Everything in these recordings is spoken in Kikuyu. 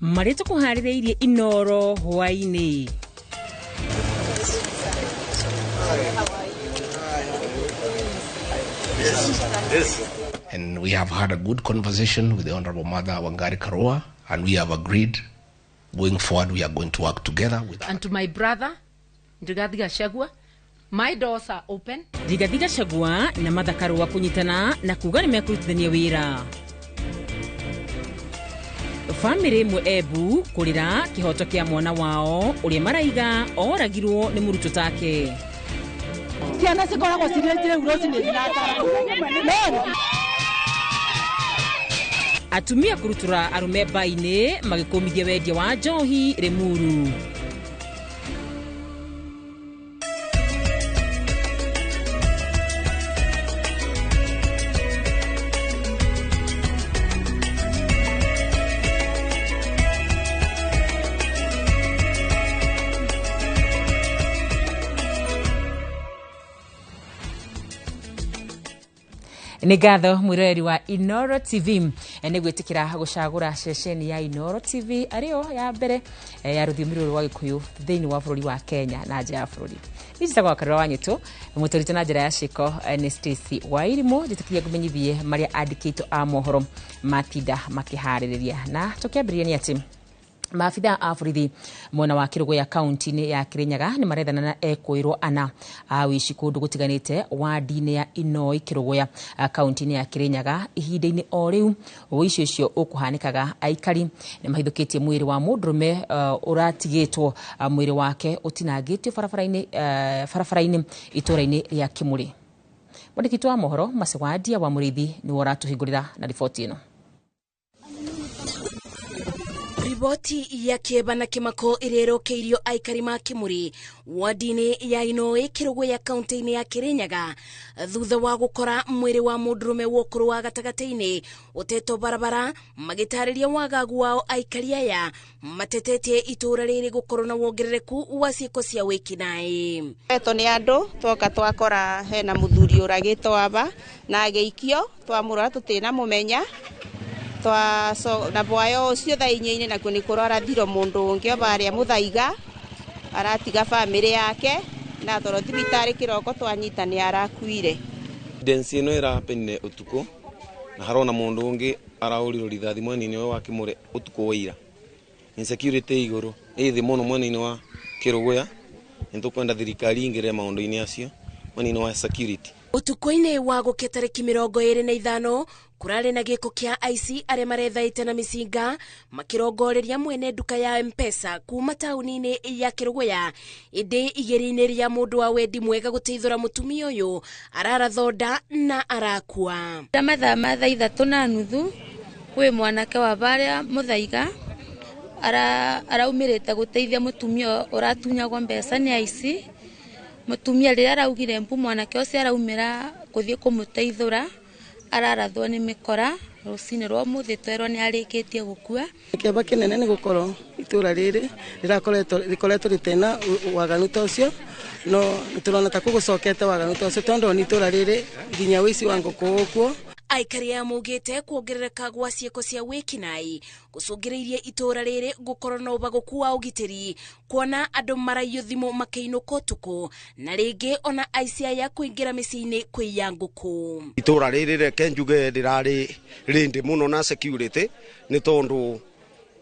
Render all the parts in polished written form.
Marĩa tũkũharĩrĩirie Inoro hwaĩ-inĩ. And we have had a good conversation with the Honorable Mother Wangari Karua, and we have agreed going forward we are going to work together with And to my brother, Rigathi Gachagua, my doors are open. Rigathi Gachagua na Martha Karua kũnyitana na kuga nĩ mekũrutithania wĩra. Bamĩrĩ ĩmwe Embu kũrĩra kĩhoto kĩa mwana wao ũrĩa maraiga oragirwo nĩ mũrutwo take. Ciana cikoragwo cirĩ njĩu rũcinĩ thinatara. Atumia kũrutũra arũme mbainĩ magĩkũmithia wendia wa njohi Limuru. Nĩ ngatho mwĩroreri wa Inoro TV nĩ gwĩtĩkĩra gũcagũra ceceni ya Inoro TV arĩyo ya mbere ya rũthiomi rũrũ rwa Gĩkũyũ thĩinĩ wa bũrũri wa Kenya na nja ya bũrũri. Niĩ njĩtagwo Wakarura wa Nyĩtũ, mũtũritũ na njĩra ya ciĩko nĩ Stacy Wairimũ. Njĩtĩkĩrie ngũmenyithie marĩa andĩkĩtwo a mohoro matinda makĩharĩrĩria, na tũkĩambĩrĩria nĩ atĩ maabitha a borithi mwena wa Kĩrũgũya kaunti-inĩ ya Kĩrĩnyaga nĩ marethana na ekũĩrwo ana a ũici kũndũ gũtiganĩte wandi-inĩ ya Inoi Kĩrũgũya kaunti-inĩ ya Kĩrĩnyaga. Ihinda-inĩ o rĩu ũici ũcio ũkũhanĩkaga, aikari nĩ mahithũkĩtie mwĩrĩ wa mũndũrũme ũratigĩtwo mwĩrĩ wake ũtinangĩtio barabara-inĩ itũũra-inĩ rĩa Kĩmũrĩ. Mwandĩki wa mohoro Macewandia wa Mũrĩithi nĩwe ũratũhingũrĩra na riboti ĩno. Riboti ya kĩeba na kĩmako ĩrĩa ĩrokeirio aikari ma Kĩmũrĩ wandi-inĩ ya Inoi Kĩrũgũya kaunti-inĩ ya Kĩrĩnyaga thutha wa gũkora mwĩrĩ wa mũndũrũme wa ũkũrũ wa gatagatĩ-inĩ ũtetwo barabara, magĩtarĩria wagagu wao aikari aya matetetie itũũra rĩrĩ gũkorwo na wongerereku wa ciĩko cia wĩkinaĩ. Etwo nĩ andũ twoka twakora hena mũthuri ũragĩtwo aba na agĩikio, twamũrora tũtinamũmenya twa na bwayo ucio thaa inya-inĩ nakuo nĩ kũrarathirwo mũndũ ũngĩ obarĩa mũthaiga aratiga bamĩrĩ yake na toro thibitarĩ kĩroko twanyita nĩ arakuire. Evidence ĩno ĩrahapenire ũtukũ na harona mũndũ ũngĩ araũrirwo rithathi mwena-inĩ ũyũ wa Kĩmũrĩ ũtukũ wa ira. Insecurity igũrũ ĩ thĩ mũno mwena-inĩ wa Kĩrũgũya, nĩ tũkwenda thirikari ingĩrĩre maũndũ-inĩ acio mwena-inĩ wa security. Ũtukũ-inĩ wa gũkĩa tarĩki 25 kũrarĩ na gĩko kĩa aici arĩa marethaĩte na mĩcinga makĩrongoreria mwene nduka ya M-Pesa kuma taũni-inĩ ya Kĩrũgũya, ĩndĩ igĩrĩ-inĩ rĩa mũndũ wa wendi mwega gũteithũra mũtumia ũyũ ararathonda na arakua. Mathaa ma thaa 3:30 kwĩ mwanake wa barĩa mũthaiga araumĩrĩte gũteithia mũtumia ũratunyagwo mbeca nĩ aici. Mũtumia rĩrĩa araugire mbu mwanake ũcio araumĩra gũthiĩ kũmũteithũra ararathwo nĩ mĩkora rũcinĩ rwa ũmũthĩ twerwo nĩ arĩkĩtie gũkua. Kĩaba kĩnene nĩ gũkorwo itũũra rĩrĩ rĩkoretwo rĩtena waganu ta ũcio, no nĩtũrona ta kũgũcokete waganu ta ũcio tondũ nĩ itũũra rĩrĩ nginya ũici wa ngũkũ ũkuo. Aikari aya maugĩte kuongerereka gwa ciĩko cia wĩkinaĩ gũcũngĩrĩirie itũũra rĩrĩ gũkorwo na ũbagũku wa ũgitĩri, kuona andũ maraiywo thimũ makĩinũka ũtukũ na rĩngĩ ona aici aya kũingĩra mĩciĩ-inĩ kũiya ngũkũ. Itũũra rĩrĩ reke njuge rĩrarĩ rĩndĩ mũno na security nĩ tondũ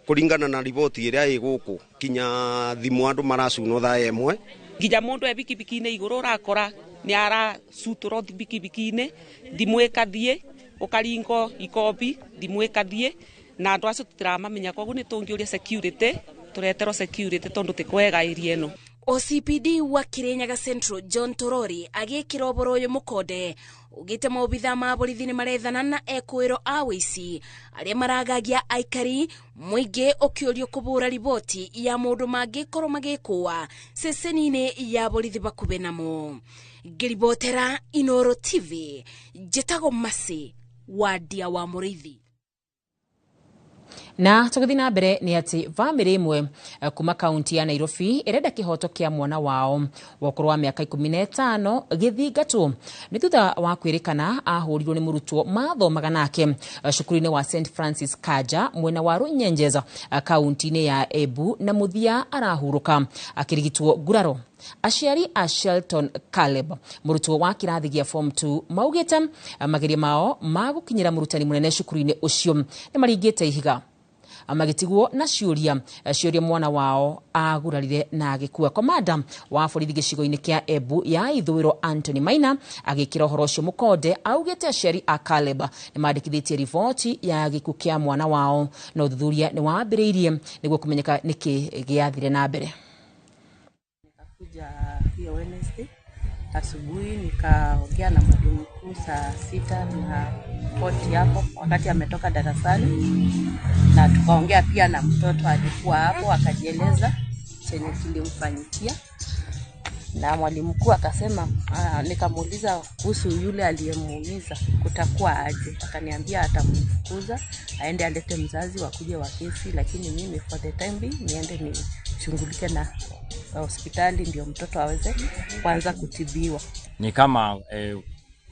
kũringana na riboti ĩrĩa ĩ gũkũ kinya thimũ andũ maracunwo thaa 1. Nginya mũndũ e bikibiki-inĩ igũrũ ũrakora nĩ aracutũrwo bikibiki-inĩ, thimũ ĩkathiĩ ũkaringo ikombi thimũ ĩkathiĩ na andũ acio tũtiramamenya, koguo nĩ tũngĩũria security tũreterwo security tondũ ti kwega area ĩno. OCPD wa Kirinyaga Central John Torori agĩkĩra ũhoro ũyũ mũkonde ugĩte maobitha ma borithi nĩ marethana na ekũĩrwo a ũici arĩa maragagia aikari mũingĩ ũkĩũrio kũbũra riboti ya mũndũ mangĩkorwo magĩkũa ceceni-inĩ ya borithi bakube namo. Ngĩribotera Inoro TV njĩtagwo Masi Wadia wa Mũrĩithi. Na tũgĩthiĩ na mbere nĩ atĩ bamĩrĩ ĩmwe kuma kaunti ya Nairobi ĩrenda kĩhoto kĩa mwana wao wa ũkũrũ wa mĩaka 15 gĩthingatwo nĩ thutha wa kwĩrĩkana ahũrirwo nĩ mũrutwo mathomaga nake cukuru-inĩ wa St Francis Kaja mwena wa Runyenjeza kaunti-inĩ ya Embu, na mũthia arahurũka akĩrigitwo nguraro. Aciari a Shelton Caleb, mũrutwo wa kĩrathi gĩa form 2, maugĩte mageria mao ma gũkinyĩra mũrutani mũnene cukuru-inĩ ũcio nĩ maringĩte ihiga, magĩtigwo na ciũria ciũria mwana wao agurarire na agĩkua. Komanda wa borithi gĩcigo-inĩ kĩa Embu ya ithũĩro Anthony Maina agĩkĩra ũhoro ũcio mũkonde, augĩte aciari a Caleb nĩ mandĩkithĩtie riboti ya gĩkuũ kĩa mwana wao na ũthuthuria nĩ wambĩrĩirie nĩguo kũmenyeka nĩkĩ gĩathire na mbere. Kuja hiyo Wednesday asubuhi nikaongea na mwalimu mkuu saa 6:40 hapo wakati ametoka darasani, na tukaongea pia na mtoto alikuwa hapo akajieleza chenye kilimfanyikia, na mwalimu mkuu akasema, nikamuuliza kuhusu yule aliyemuumiza kutakuwa aje, akaniambia atamfukuza aende alete mzazi wakuje wa kesi, lakini mimi for the time being niende nishughulike na hospitali ndio mtoto aweze kuanza kutibiwa. Ni kama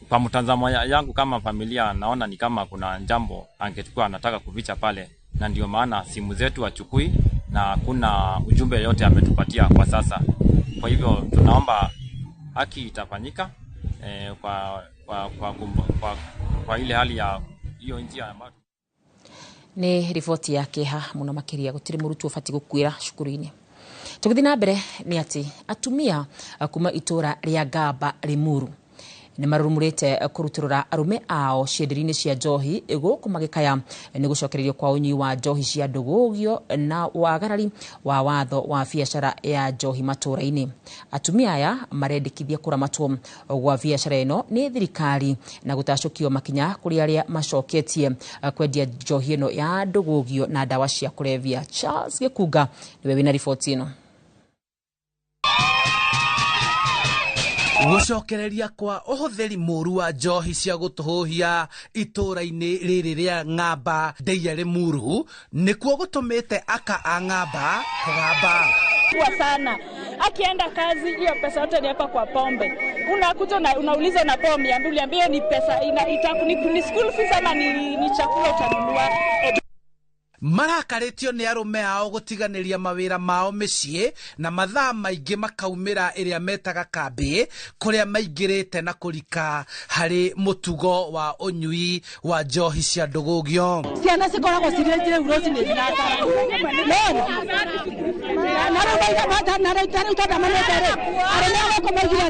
kwa mtazamo yangu kama familia naona ni kama kuna jambo angechukua anataka kuficha pale, na ndio maana simu zetu achukui na hakuna ujumbe yote ametupatia kwa sasa. Kwa hivyo tunaomba haki itafanyika kwa ile hali ya hiyo njia ambayo. Nĩ riboti ya kĩeha mũno makĩria, gũtirĩ mũrutwo ũbatiĩ gũkuĩra cukuru-inĩ. Tũgĩthiĩ na mbere nĩ atĩ atumia kuma itũra rĩa Ngamba Limuru nĩ marurumũrĩte kũrutũrũra arũme ao cienderio-inĩ cia njohi gũkũ magĩkaya nĩ gũcokererio kwa ũnyui wa njohi cia ndũgũgio na wagarari wa watho wa biacara ya njohi matũra-inĩ. Atumia aya marendekithia kũramatwo gwa biacara ĩno nĩ thirikari na gũtacũkio makinya kũrĩ arĩa macoketie kwendia njohi ĩno ya ndũgũgio na ndawa cia kũrebia. Charles Gĩkunga nĩwe wĩna riboti ĩno. Gũcokereria kwa ũhũthĩri mũru wa njohi cia gũtũhũhia itũra-inĩ rĩrĩ rĩa Ng'amba Ndeia Limuru nĩkuo gũtũmĩte aka a Ng'amba kũgamba kwa sana. Akienda kazi hiyo pesa yote ni hapa kwa pombe. Unakuja na unauliza na pombe, uliambia ni pesa ni school fees ama ni chakula utanunua. Marakarĩtio nĩ arũme ao gũtiganĩria mawĩra mao mĩciĩ na mathaa maingĩ makaumĩra ĩrĩa metaga kambĩ kũrĩa maingĩrĩte na kũrika harĩ mũtugo wa ũnyui wa njohi cia ndũgũgio. Ciana cikoragwo cirĩ njĩu rũcinĩ thinacara. Na rĩu tondũ rĩ, arũme a gũkũ moigire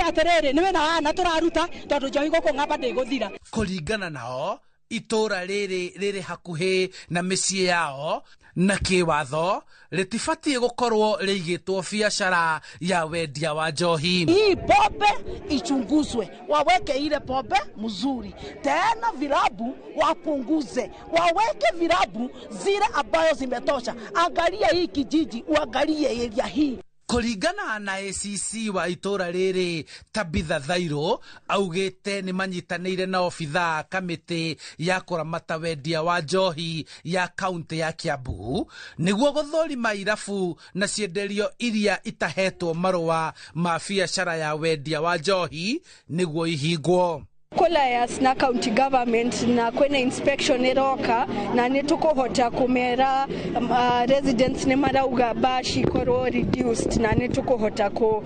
atĩrĩrĩ, nĩ wĩra wa ana tũraruta tondũ njohi gũkũ Ng'amba ndĩgũthira. Kũringana nao itũra rĩrĩ rĩrĩ hakuhĩ na mĩciĩ yao na kĩwatho rĩtibatiĩ gũkorwo rĩigĩtwo biacara ya wendia wa njohi. Hii pombe ichunguzwe, waweke ile pombe mzuri, tena vilabu wapunguze, waweke vilabu zile ambayo zimetosha. Angalia hii kijiji, uangalie area hii. Kũringana na ACC wa itũra rĩrĩ Tabitha Thairo augĩte nĩ manyitanĩire na obithaa kamĩtĩ ya kũramata wendia wa njohi ya kaunti ya Kiambu nĩguo gũthũrima irabu na cienderio iria itahetwo marũa ma biacara ya wendia wa njohi nĩguo ihingwo. Kolayas na county government na kwena inspection iroka na nĩ tũkũhota kũmera residents nĩ marauga bash ikorwo reduced na nĩ tũkũhota kũ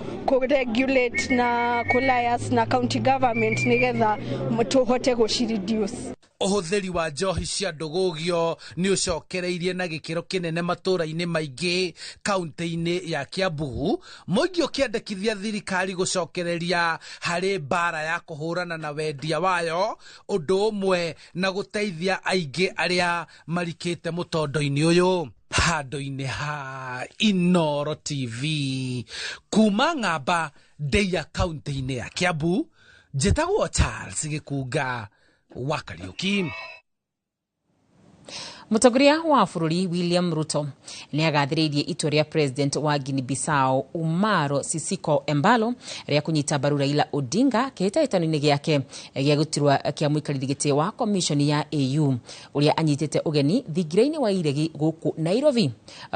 regulate na Kolayas na county government nĩgetha tũhote gũci reduce. Ũhũthĩri wa njohi cia ndũgũgio nĩ ũcokereirie na gĩkĩro kĩnene matũra-inĩ maingĩ kaunti-inĩ ya Kiambu, mũingĩ ũkĩendekithia thirikari gũcokereria harĩ mbara ya kũhũrana na wendia wayo, ũndũ ũmwe na gũteithia aingĩ arĩa marikĩte mũtondo-inĩ ũyũ. Handũ-inĩ ha Inooro TV kuma Ng'amba Ndeia kaunti-inĩ ya Kiambu, njĩtagwo Charles Gĩkunga wa Kariuki. Mũtongoria wa bũrũri William Ruto nĩ agathĩrĩirie itua rĩa President wa Guinea Bissau Umaro Sissoco Embalo rĩa kũnyita mbaru Raila Odinga kĩhĩtahĩtano-inĩ gĩake gĩa gũturwa kĩa mũikarĩri gĩtĩ wa komishoni ya AU ũrĩa anyitĩte ũgeni thingira-inĩ wa iregi gũkũ Nairobi.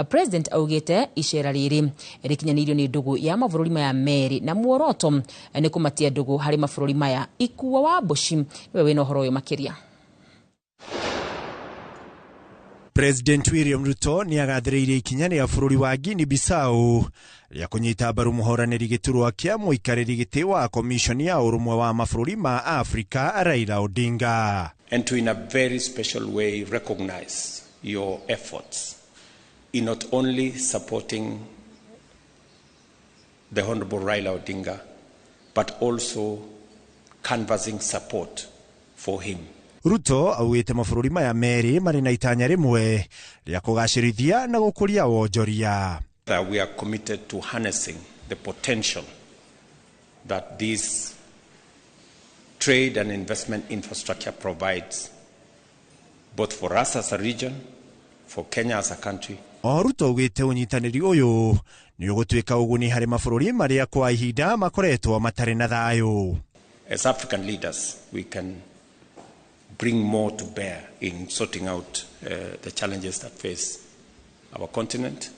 President augĩte icera rĩrĩ rĩkinyanĩirio nĩ ndũgũ ya mabũrũri maya merĩ na muoroto nĩ kũmatia ndũgũ harĩ mabũrũri maya. Ikua wa Mboci nĩwe wĩna ũhoro ũyũ makĩria. President William Ruto nĩ agathĩrĩirie ikinya rĩa bũrũri wa Guinea Bissau rĩa kũnyita mbaru mũhoranĩri gĩturwa kĩa mũikarĩri gĩtĩ wa komishoni ya ũrũmwe wa mabũrũri ma Afrika Raila Odinga. And to in a very special way recognize your efforts in not only supporting the Honorable Raila Odinga, but also canvassing support for him. Ruto augĩte mabũrũri maya merĩ marĩ na itanya rĩmwe rĩa kũgacĩrithia na gũkũria wonjoria. That we are committed to harnessing the potential that this trade and investment infrastructure provides, both for us as a region, for Kenya as a country. O Ruto augĩte ũnyitanĩri ũyũ nĩ ũgũtuĩka ũguni harĩ mabũrũri marĩa kwa ihinda makoretwo matarĩ na thayũ. As African leaders, we can bring more to bear in sorting out the challenges that face our continent.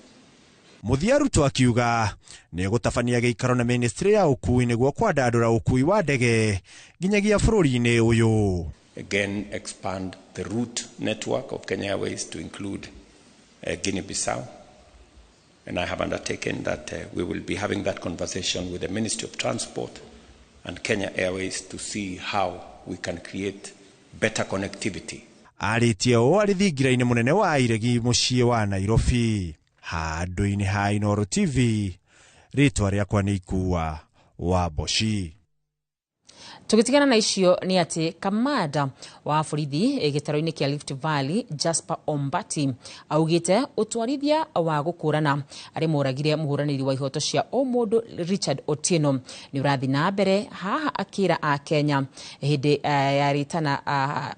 Mũthia Ruto akiuga nĩ gũtabania gĩikaro na ministry ya ũkui nĩguo kwandandũra ũkui wa ndege nginyagia bũrũri-inĩ ũyũ. Again, expand the route network of Kenya Airways to include Guinea-Bissau. And I have undertaken that we will be having that conversation with the Ministry of Transport and Kenya Airways to see how we can create better connectivity. Arĩtie ũũ arĩ thingira-inĩ mũnene wa iregi mũciĩ wa Nairobi. Handũ-inĩ ha Inooro TV, rĩtwa rĩakwa nĩ Ikua wa Mboci. Tũgĩtigana na icio nĩ atĩ kamanda wa borithi gĩtaro-inĩ kĩa Rift Valley Jasper Ombati augĩte ũtwarithia wa gũkũrana arĩa moragire mũhũranĩri wa ihoto cia ũmũndũ Richard Otieno nĩ ũrathiĩ na mbere haha akĩra a Kenya hĩndĩ ya rĩtana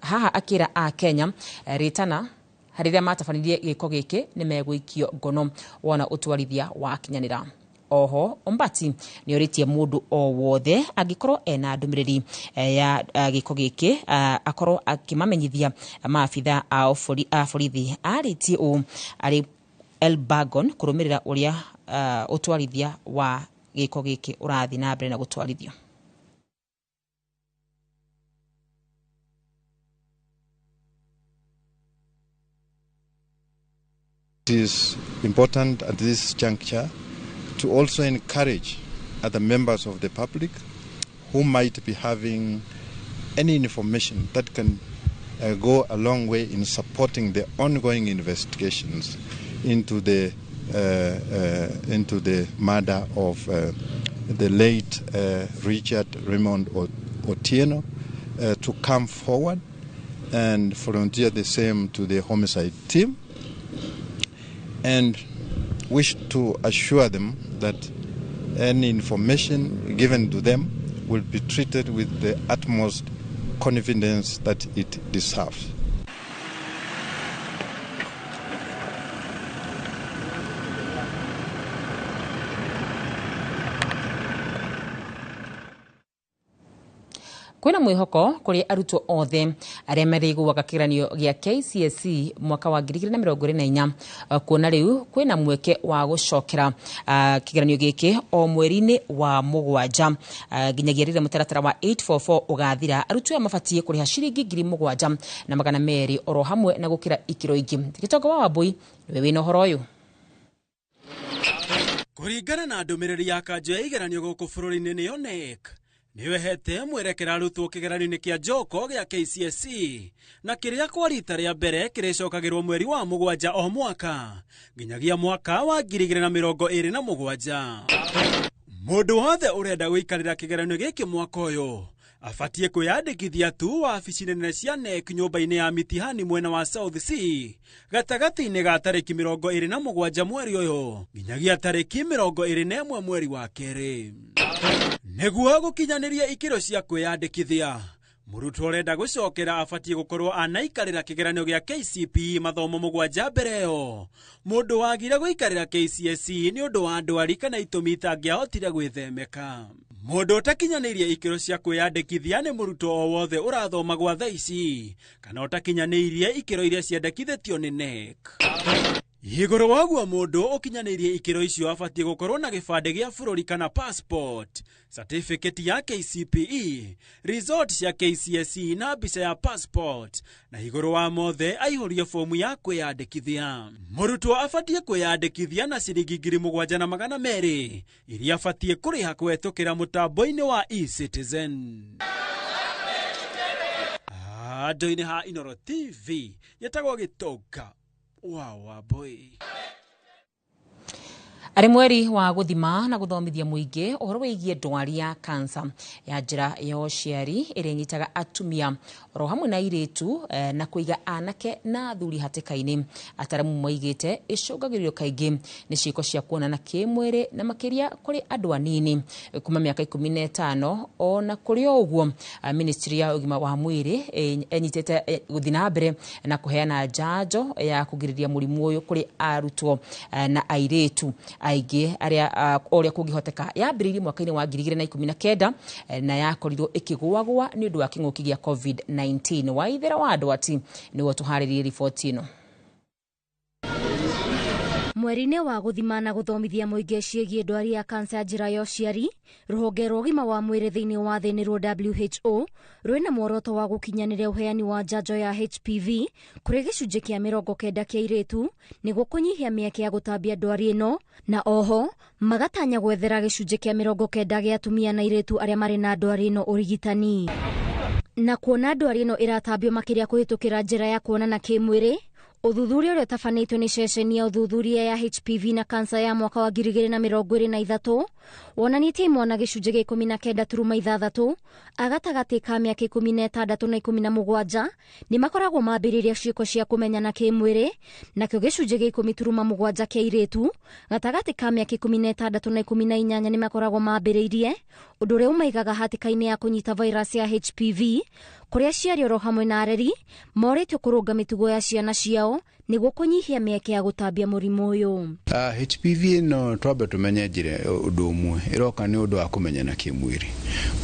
haha akĩra a Kenya rĩtana rĩrĩa matabanirie gĩko gĩkĩ nĩ megũikio ngono wona ũtwarithia wakinyanĩra. Oho Ombati nĩ orĩtie mũndũ o wothe angĩkorwo ena ndũmĩrĩri ya gĩko gĩkĩ akorwo akĩmamenyithia maabitha a borithi. Arĩtie ũũ arĩ Elbagon kũrũmĩrĩra ũrĩa ũtwarithia wa gĩko gĩkĩ ũrathiĩ na mbere na gũtwarithio. It is important at this juncture to also encourage other members of the public who might be having any information that can go a long way in supporting the ongoing investigations into the murder of the late Richard Raymond Otieno to come forward and volunteer the same to the homicide team, and wish to assure them that any information given to them will be treated with the utmost confidence that it deserves. Kwĩna mwĩhoko kũrĩ arutwo othe arĩa marĩiguaga kĩgeranio gĩa KCSE mwaka wa 2024 kuona rĩu kwĩna mweke wa gũcokera kĩgeranio gĩkĩ o mweri-inĩ wa mũgwanja nginyagia rĩrĩa mũtaratara wa 844 ũgathira. Arutwo aya mabatiĩ kũrĩha ciringi 7,200 oro hamwe na gũkĩra ikĩro ingĩ. Gĩtonga wa Wambui nĩwe wĩna ũhoro ũyũ. Kũringana na ndũmĩrĩri ya kanjũ ya igeranio gũkũ bũrũri-inĩ nĩyo KNEC nĩwehete mwerekera arutwo kĩgeranio-inĩ kĩa njoko gĩa KCSE na kĩrĩa kwa rita rĩa mbere kĩrĩcokagĩrwo mweri wa mũgwanja o mwaka nginyagia mwaka wa 2027. Mũndũ wothe ũrenda gũikarĩra kĩgeranio gĩkĩ mwaka ũyũ abatiĩ kwĩyandĩkithia tu wabici nene cia KNEC nyũmba-inĩ ya mitihani mwena wa South C gatagatĩ-inĩ ga tarĩki 27 mweri ũyũ nginyagia tarĩki 21 mweri wa kerĩ. Nĩguo gũkinyanĩria ikĩro cia kwĩyandĩkithia, Mũrutwo ũrenda gũcokera abatiĩ gũkorwo anaikarĩra kĩgeranio gĩa KCPE mathomo 7 mbere ĩyo. Mũndũ wagire gũikarĩra KCSE nĩ ũndũ wa ndwari kana itũmi itangĩahotire gwĩthemeka. Mũndũ ũtakinyanĩirie ikĩro cia kwĩyandĩkithia nĩ mũrutwo o wothe ũrathoma gwa thaa ici kana ũtakinyanĩirie ikĩro iria ciandĩkithĩtio nĩ KNEC. Igũrũ wa ũguo mũndũ ũkinyanĩirie ikĩro icio abatiĩ gũkorwo na gĩbandĩ gĩa bũrũri kana passport, certificate ya KCPE, result cia KCSE na mbica ya passport, na igũrũ wa mothe aihũrie fomu ya kwĩyandĩkithia. Mũrutwo abatiĩ kwĩyandĩkithia na ciringi 7,200 iria abatiĩ kũrĩha kũhetũkĩra mũtambo-inĩ wa eCitizen. Andũ-inĩ ha Inooro TV yetagwo Gĩtonga wa Wambui. Arĩ mweri wa gũthima na gũthomithia mũingĩ ũhoro wĩgiĩ ndwari ya kansa ya njĩra ya ũciari ĩrĩa ĩnyitaga atumia oro hamwe na airĩtu na kũiga anake na athuri hatĩka-inĩ. Ataramu moigĩte ĩcũngagĩrĩrio kaingĩ nĩ ciĩko cia kuonana kĩmwĩrĩ na makĩria kũrĩ andũ anini kuma mĩaka 15. Ona kũrĩ o ũguo, ministry ya ũgima wa mwĩrĩ ĩnyitĩte gũthiĩ na mbere na kũheana njanjo ya kũgirĩrĩria mũrimũ ũyũ kũrĩ arutwo na airĩtu aingĩ arĩa ũrĩa kũngĩhoteka. Yambĩrĩirie mwaka-inĩ wa 2019 na yakorirwo ĩkĩgũagũa nĩ ũndũ wa kĩng'ũki gĩa COVID-19. Waithera wa Ndwati nĩwe tũharĩrie riboti ĩno. Mweri-inĩ wa gũthima na gũthomithia mũingĩ ciĩgiĩ ndwari ya kansa ya njĩra ya ũciari, rũhonge rwa ũgima wa mwĩrĩ thĩinĩ wa thĩ nĩruo WHO rwĩna muoroto wa gũkinyanĩria ũheani wa njanjo ya HPV kũrĩ gĩcunjĩ kĩa 90 kĩa airĩtu nĩguo kũnyihia mĩeke ya gũtambia ndwari ĩno, na oho magatanya gwethera gĩcunjĩ kĩa 90 gĩa atumia na airĩtu arĩa marĩ na ndwari ĩno ũrigitani. Na kuona ndwari ĩno ĩratambio makĩria kũhĩtũkĩra njĩra ya kuonana kĩmwĩrĩ, ũthuthuria ũrĩa ũtabanĩtio nĩ ceceni ya ũthuthuria ya HPV na kansa ya mwaka wa 2023 wonanĩtie imwana gĩcunjĩ gĩa 19.6 a gatagatĩ ka mĩaka 16 na 17 nĩ makoragwo mambĩrĩria ciĩko cia kũmenyana kĩmwĩrĩ, nakĩo gĩcunjĩ gĩa 10.7 kĩa airĩtu gatagatĩ ka mĩaka 16 na 18 nĩ makoragwo mambĩrĩirie, ũndũ ũrĩa ũmaigaga hatĩka-inĩ ya kũnyita virus ya HPV, kũrĩa aciari oro hamwe na areri morĩtio kũrũnga mĩtugo ya ciana ciao nĩguo kũnyihia mĩeke ya gũtambia mũrimũ ũyũ. HPV ĩno twambe tũmenye njĩra ũndũ ũmwe ĩroka nĩ ũndũ wa kũmenyana kĩmwĩrĩ,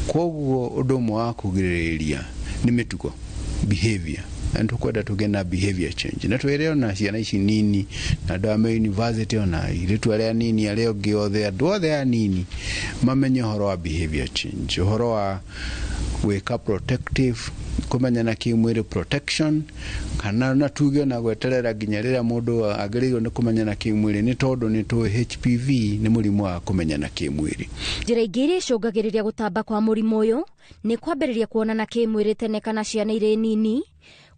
koguo ũndũ ũmwe wa kũgirĩrĩria nĩ mĩtugo, behavior, na nĩtũkwenda tũgĩe na behavior change, na twĩre ona ciana ici nini na andũ a me university ona airĩtu arĩa anini arĩa ũngĩ othe andũ othe anini mamenye ũhoro wa behavior change, ũhoro wa gwĩka protective kũmenyana kĩmwĩrĩ protection, kana na tuge na gweterera nginya rĩrĩa mũndũ agĩrĩirwo nĩ kũmenyana kĩmwĩrĩ, nĩ tondũ nĩ tũĩ HPV nĩ mũrimũ wa kũmenyana kĩmwĩrĩ. Njĩra ingĩ iria icũngagĩrĩria gũtamba kwa mũrimũ ũyũ nĩ kwambĩrĩria kuonana kĩmwĩrĩ tene kana ciana irĩ nini,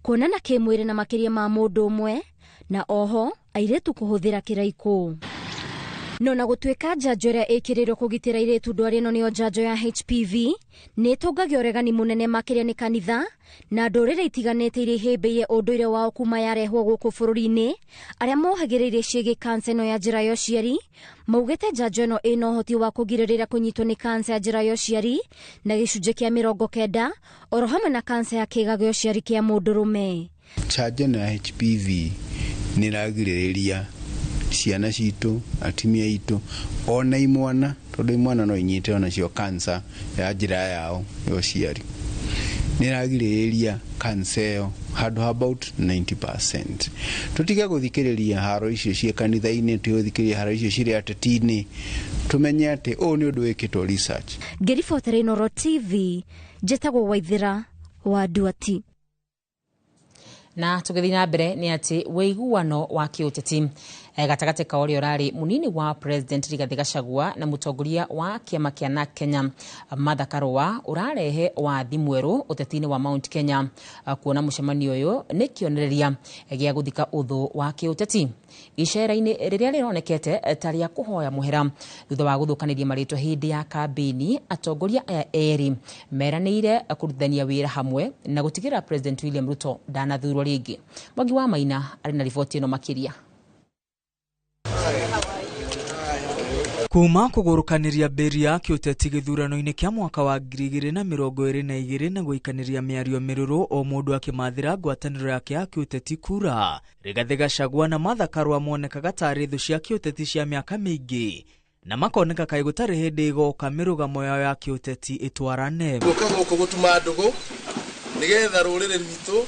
kuonana kĩmwĩrĩ na makĩria ma mũndũ ũmwe, na oho airĩtu kũhũthĩra kĩraikũ. No na gũtuĩka njanjo ĩrĩa ĩkĩrĩirwo kũgitĩra airĩtu ndwari ĩno nĩyo njanjo ya HPV, nĩ ĩtũngagia ũregani mũnene makĩria nĩ kanitha na ndũrĩrĩ itiganĩte iria ihĩmbĩirie ũndũire wao kuma yarehwo gũkũ bũrũri-inĩ. Arĩa mohagĩrĩirie ciĩgiĩ kansa ĩno ya njĩra ya ũciari maugĩte njanjo ĩno ĩna ũhoti wa kũgirĩrĩria kũnyitwo nĩ kansa ya njĩra ya ũciari na gĩcunjĩ kĩa 90 oro hamwe na kansa ya kĩĩga gĩa ũciari kĩa mũndũrũme. Njanjo ĩno ya HPV nĩ ĩragirĩrĩria ciana citũ, atumia aitũ, ona imwana, tondũ imwana no inyite onacio kansa ya njĩra yao ya ũciari. Nĩ ĩragirĩrĩria kansa ĩyo handũ ha about 90%. Tũtige gũthikĩrĩria haro icio ciĩ kanitha-inĩ, tũtige gũthikĩrĩria haro icio cirĩ ateti-inĩ, tũmenye atĩ ũũ nĩ ũndũ wĩkĩtwo research. Ngĩribotera Inooro TV, njĩtagwo Waithĩra wa Nduati. Na tũgĩthiĩ na mbere nĩ atĩ wĩiguano wa kĩũteti gatagatĩ ka ũrĩa ũrarĩ mũnini wa President Rigathĩ Gachagua na mũtongoria wa kĩama kĩa NARC Kenya Martha Karua ũrarehe wathi mwerũ ũteti-inĩ wa Mount Kenya, kuona mũcemanio ũyũ nĩ kĩonereria gĩa gũthika ũthũ wa kĩũteti icera-inĩ rĩrĩa rĩronekete ta rĩa kũhoya mũhera thutha wa gũthũkanĩria marĩtwa hĩndĩ ya kambĩini. Atongoria aya erĩ meranĩire kũrutithania wĩra hamwe na gũtigĩrĩra President William Ruto ndanathurwo rĩngĩ. Mwangi wa Maina arĩ na riboti ĩno makĩria. Kuma kũgũrũkanĩria mbĩri ya kĩũteti gĩthurano-inĩ kĩa mwaka wa 2022 na gũikanĩria mĩario mĩrũrũ o mũndũ akĩmathĩra ngwatanĩro yake ya kĩũteti kura. Rigathĩ Gachagua na Martha Karua monekaga tarĩ thũ cia kĩũteti cia mĩaka mĩingĩ na makoneka kaĩ gũtarĩ hĩndĩ ĩgoka mĩrũgamo yao ya kĩũteti ĩtwarane. Gũka gũkũ gũtuma ndũgũ nĩgetha rũrĩrĩ rwitũ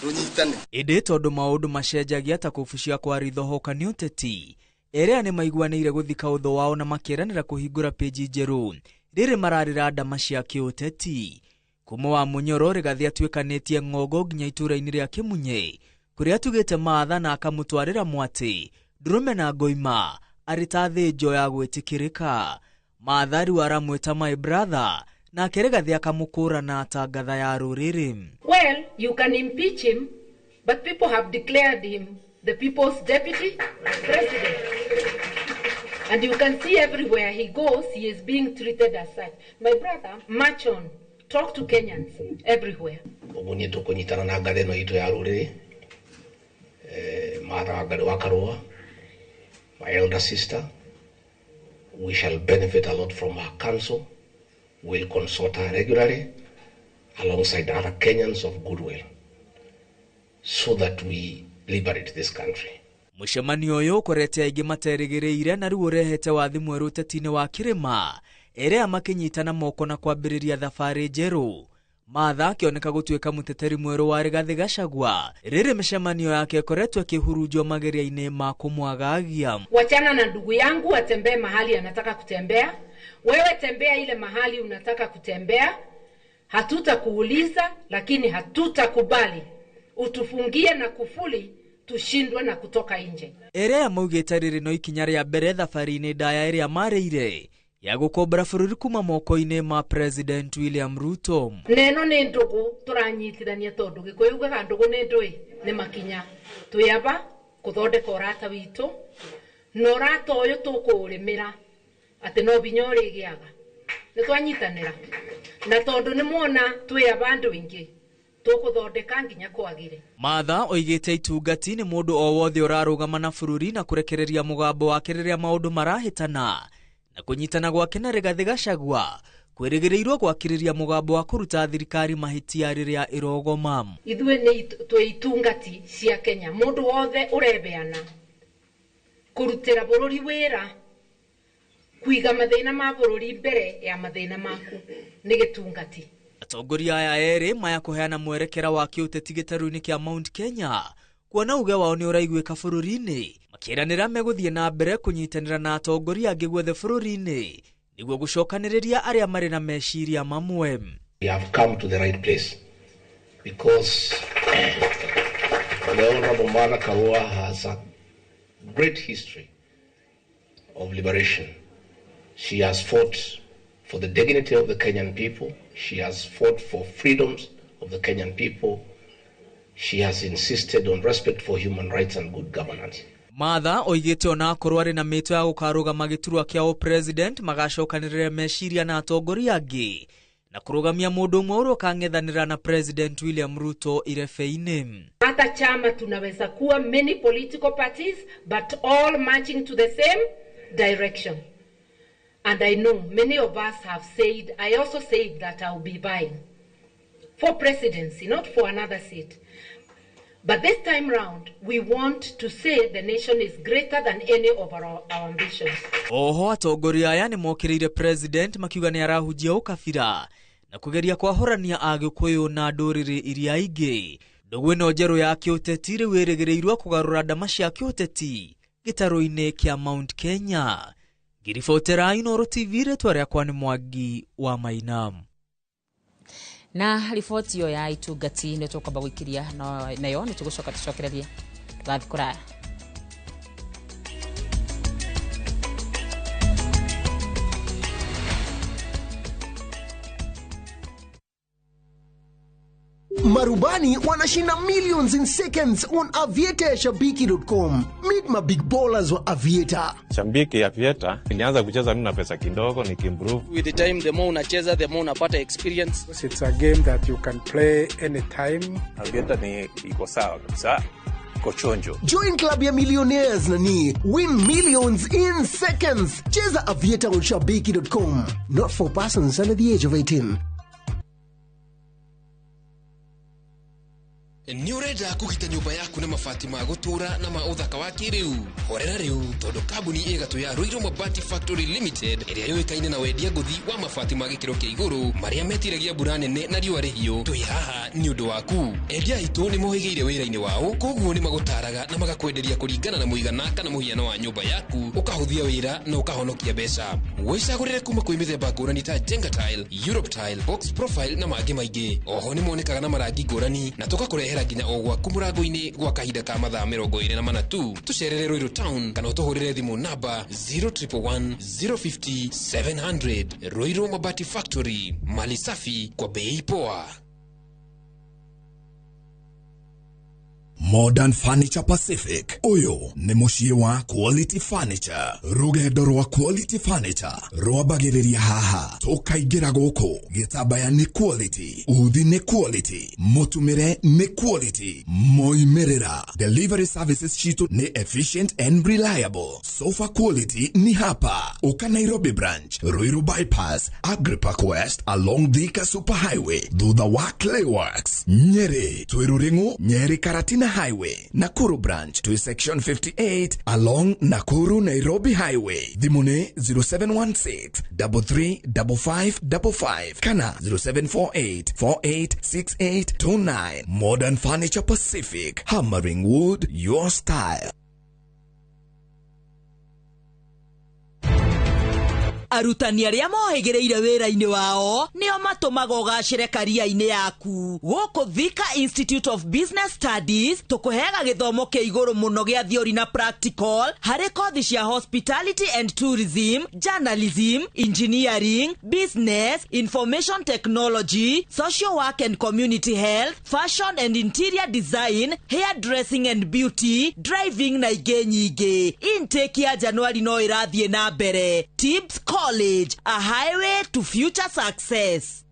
rũnyitane. Ĩndĩ tondũ maũndũ macenjagia ta kũbucia kwa ritho hoka nĩ ũteti, erĩa nĩ maiguanĩire gũthika ũthũ wao na makĩranĩra kũhingũra peji njerũ rĩrĩ mararĩra ndama cia kĩũteti. Kuma wa Munyoro Rigathĩ atuĩkanĩtie ng'ongo nginya itũũra-inĩ rĩa Kĩmunye kũrĩa atugĩte Martha na akamũtwarĩra mwatĩ ndũrũme na ngoima arĩ ta thĩnjo ya gwĩtĩkĩrĩka. Martha rĩu aramwĩta my brother nake Rigathĩ akamũkũrana ta ngatha ya rũrĩrĩ. Well, you can impeach him, but people have declared him the people's deputy president. And you can see everywhere he goes, he is being treated as such. My brother, march on. Talk to Kenyans everywhere. Ũguo niĩ tũkũnyitana na ngatha ĩno itũ ya rũrĩrĩ, Martha Wangari wa Karua, my elder sister. We shall benefit a lot from her counsel. We'll consult her regularly alongside other Kenyans of goodwill so that we liberate this country. Mũcemanio ũyũ ũkorete aingĩ materĩgĩrĩire na rĩu ũrehete wathi mwerũ ũteti-inĩ wa kĩrĩma erĩa makĩnyitana moko na kwambĩrĩria thabarĩ njerũ. Martha akĩoneka gũtuĩka mũteteri mwerũ wa Rigathĩ Gachagua rĩrĩ mĩcemanio yake ĩkoretwo ĩkĩhurunjwo mageria-inĩ ma kũmwagagia. Wachana na ndugu yangu atembee mahali anataka kutembea. Wewe tembea ile mahali unataka kutembea. Hatutakuuliza, lakini hatutakubali utufungie na kufuli tushindwe na kutoka nje. Erĩa maugĩte rĩrĩ no ikinya rĩa mbere thabarĩ-inĩ ndaya ĩrĩa marĩire ya gũkombora bũrũri kuma moko-inĩ ma President William Ruto. Neno nĩ ndũgũ tũranyitithania tondũ Gĩkũyũ ugaga ndũgũ nĩ ndũĩ nĩ makinya. Twĩaba kũthondeka ũrata witũ na ũrata ũyũ tũkũũrĩmĩra atĩ no binya ũrĩgĩaga. Nĩ twanyitanĩra na tondũ nĩ mwona twĩaba andũ aingĩ tũkũthondeka nginya kwagĩre. Martha oigĩte itungati nĩ mũndũ o wothe ũrarũgama na bũrũri na kũrekereria mũgambo wake rĩrĩa maũndũ marahĩtana na kũnyitana gwake na Rigathĩ Gachagua kwĩrĩgĩrĩirwo gwakĩrĩria mũgambo wa kũruta thirikari mahĩtia rĩrĩa ĩrogoma. Ithuĩ nĩ twĩ itungati cia Kenya, mũndũ wothe ũrebeana kũrutĩra bũrũri wĩra kũiga mathĩna ma bũrũri mbere ya mathĩna maku nĩ gĩtungati. Atongoria aya erĩ maya kũheana mwerekera wa kĩũteti gĩtarũ-inĩ kĩa Mount Kenya kuona uge wao nĩ ũraiguĩka bũrũri-inĩ makĩranĩra megũthiĩ na mbere kũnyitanĩra na atongoria angĩ guothe bũrũri-inĩ nĩguo gũcokanĩrĩria arĩa marĩ na meciria mamwe. We have come to the right place because the Honorable Martha Karua has a great history of liberation. She has fought for the dignity of the Kenyan people. She has fought for freedoms of the Kenyan people. She has insisted on respect for human rights and good governance. Martha oigĩte ona akorwo arĩ na mĩtũ ya gũkarũgama gĩturwa kĩa president magacokanĩrĩra meciria na atongoria angĩ na kũrũgamia mũndũ ũmwe ũrĩa ũkang'ethanĩra na President William Ruto irebe-inĩ. Hata chama tunaweza kuwa many political parties but all marching to the same direction. And I know many of us have said, I also said that I will be vying for presidency, not for another seat. But this time round, we want to say the nation is greater than any of our ambitions. Oho atongoria aya nĩ mokĩrĩire president makiuga nĩ arahunjia ũkabira na kũgeria kwahũrania Agĩkũyũ na ndũrĩrĩ iria ingĩ. Ndũgũ ĩno njerũ ya kĩũteti rĩu ĩrĩgĩrĩirwo kũgarũra ndama cia kĩũteti gĩtarũ-inĩ kĩa Mount Kenya. Ngiribotera Inooro TV, rĩtwa rĩakwa nĩ Mwangi wa Maina. Na riboti ĩyo ya itungati nĩ tũkwamba gũikiria nayo nĩ tũgũcoka tũcokererie tũgathiĩ kũraya. Marubani wanashinda millions in seconds on Aviator Shabiki.com. Meet my big ballers wa Aviator. Shabiki Aviator nilianza kucheza mimi na pesa kidogo nikimprove. With the time, the more unacheza the more unapata experience. It's a game that you can play anytime. Aviator ni iko sawa kabisa. Tuko chonjo. Join club ya millionaires nani win millions in seconds. Cheza Aviator on shabiki.com. Not for persons under the age of 18. Nĩ ũrenda kũgita nyũmba yaku na mabati ma gũtũũra na ma ũthaka wa kĩrĩu? Horera rĩu tondũ kambuni ĩ gatũ ya Ruiru Mabati Factory Limited ĩrĩa yũĩkaine na wendia ngũthi wa mabati ma gĩkĩro kĩa igũrũ marĩa metiragia mbura nene na riũa rĩhiũ, twĩ haha nĩ ũndũ waku. Endia aitũ nĩ mohĩgĩire wĩra-inĩ wao, koguo nĩ magũtaraga na magakwenderia kũringana na mũigana kana mũhiano wa nyũmba yaku, ũkahũthia wĩra na ũkahonokia mbeca. Wĩcagũrĩre kuma kwĩ mĩthemba ngũrani ta Jenga Tile, Europe Tile, Box Profile na mangĩ maingĩ. Oho nĩ monekaga na marangi ngũrani na tũgakũrehera nginya o gwaku mũrango-inĩ gwa kahinda ka mathaa 24 tu. Tũcerere Ruiru Town kana ũtũhũrĩre thimũ namba 0111 050 700. Ruiru Mabati Factory, mali safi kwa bei poa. Modern Furniture Pacific uyu ni muciĩ wa Quality Furniture. Rugendo rwa Quality Furniture rwambagĩrĩria haha tũkaingĩra gũkũ. Gĩtambaya nĩ quality, uthi nĩ quality, mũtumĩre nĩ quality, moimĩrĩra. Delivery services citũ nĩ efficient and reliable. Sofa quality ni hapa Uka Nairobi branch, Ruiru bypass, Agripark West along Thika Super Highway, thutha wa Clayworks, Nyeri, Twiruring'u, Nyeri Karatina Highway, Nakuru branch to section 58 along Nakuru Nairobi Highway. Thimũ 0716 335555 kana 0748 486829. Modern Furniture Pacific, hammering wood your style. Arutani arĩa mohĩgĩrĩire wĩra-inĩ wao nĩo matũmaga ũgacĩre karia-inĩ yaku. Gũkũ Thika Institute of Business Studies tũkũheaga gĩthomo kĩa igũrũ mũno gĩa theory na practical harĩ kothi cia hospitality and tourism, journalism, engineering, business, information technology, social work and community health, fashion and interior design, hairdressing and beauty, driving na ingĩ nyingĩ. Intake ya Januari no ĩrathiĩ na mbere. Tips College, a highway to future success.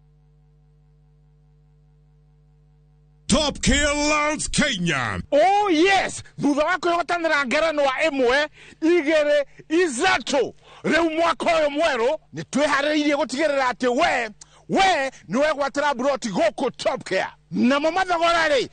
Top Killers Kenya. Oh yes, thutha wa kwĩhotanĩra ngerenwa ĩmwe igĩrĩ ithatũ rĩu mwaka ũyũ mwerũ nĩ twĩharĩrĩirie gũtigĩrĩra atĩ we nĩ wegwatĩra mburoti gũkũ Top Care. Namo mathogora rĩ,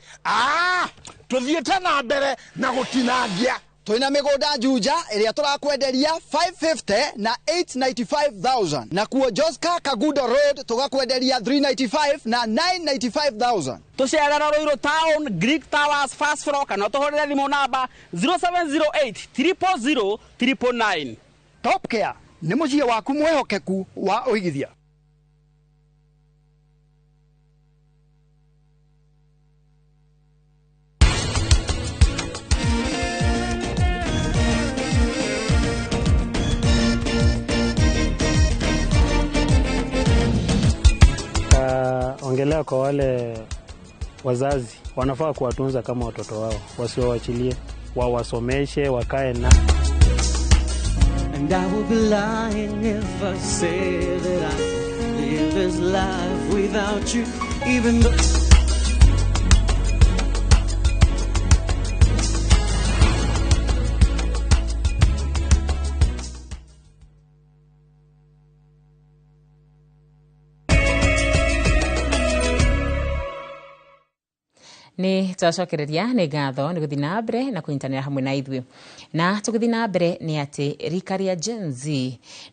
tũthiĩte na mbere na gũtinangia. Twina mĩgũnda Juja ĩrĩa tũrakwenderia 550 na 895,000 na kuo Joska Kagudo Road tũgakwenderia 395 na 995,000. Tũcerera Ruiru Town, Greek Towers first floor kana tũhũrĩre thimũ namba 0708 000 999. Top Care nĩ mũciĩ waku mwĩhokeku wa ũigithia. Ongelea kwa wale wazazi wanafaa kuwatunza kama watoto wao, wasiwawachilie, wawasomeshe, wakae na. And I will be lying if I say that I live this life without you, even though Nĩ twacokereria nĩ ngatho nĩ gũthiĩ na mbere na kũnyitanĩra hamwe na ithuĩ. Na tũgĩthiĩ na mbere nĩ atĩ rika rĩa Gen Z